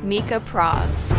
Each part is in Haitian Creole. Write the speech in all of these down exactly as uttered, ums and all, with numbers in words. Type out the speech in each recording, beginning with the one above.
Mika Pras.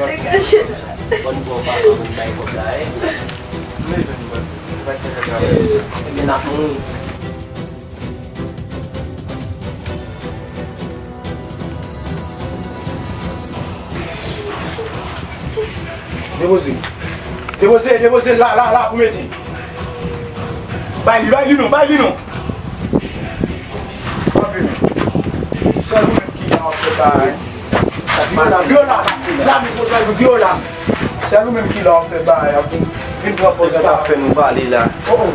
Degaje. Konn pran pa konn bay kòb la, eh. Ebyen, n ap mouri. Depoze. Depoze, depoze, la, la, la, pou mete. Bay li, bay li non, bay li non. Kanpe non. Sèl ou menm ki la w ap fè bagay. Vyola, vyola. La, men pou vyola. Sèl ou menm ki la w ap fè bagay, ap vin, vin pran pòz la. Sa fè nou pale la. Oh, oh.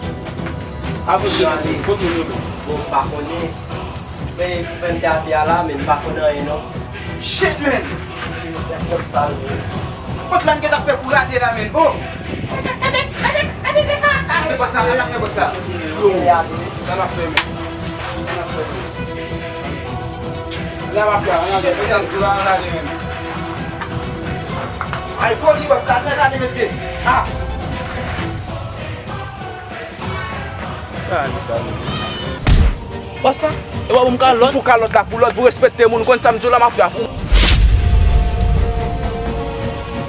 Avan de ale, kote nou ye? Bon, m pa konnen. Men, pou fè m te atè a la, men m pa konn anyen non. Shit, man! Nèg fè m sal, men. Kot la n gentan fè pou rate la, men? Oh! Gade, gade, gade, gade, gade. Fè bòs la, ann ap fè bòs la. Yo, sa n ap fè, men? Sa n ap fè, men? Ann ap fè, ann ap fè, ann ap fè, men. Ay, foli, bòs la, ann gade, mesye. Ah! Bòs la, e w ap ban m kalòt? Pou kalòt la, pou lòd, pou respekte moun, konn sa m di w la, mafya, pou